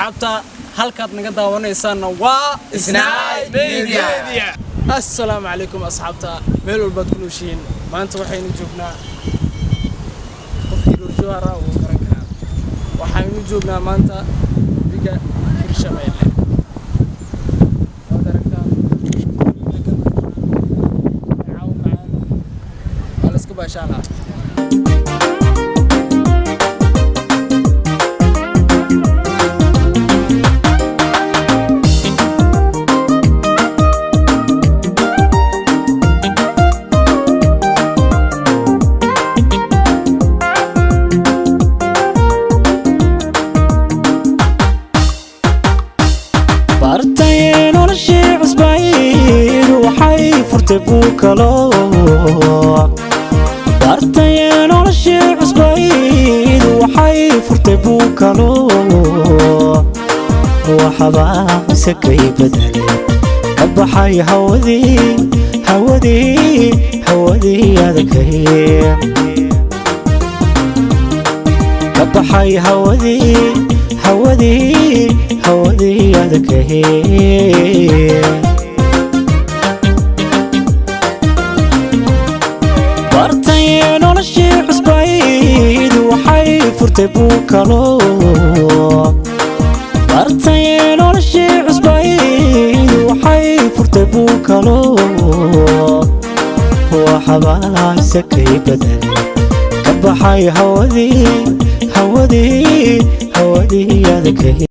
Asxaabta, halkaad naga daawanaysaanna waa Isnaay Media. Assalaamu calaykum asxaabta, meel walbaad ku nooshihiin. Maanta waxaynu joognaa, qofkii reer Jowhar ah wuu garan karaa, waxaynu joognaa maanta webiga Hirshabeelle. Waad aragtaan, degan, caaw macaan, waa la iska baashaalaa. Bartayee noloshii cusbayd waxay furtay buu kalo. Bartayee noloshii cusbayd waxay furtay buu kalo. Waxbaa isakay bedelay, ka baxay hawadii, hawadii, hawadii adkay, ka baxay hawadii, hawadii, hawadii adkay. Bartayee noloshii cusbayd waxay furtay buu kalo. Bartayee noloshii cusbayd waxay furtay buu kalo. Waxbaa isakay bedelay, ka baxay hawadii, hawadii, hawadii adkay.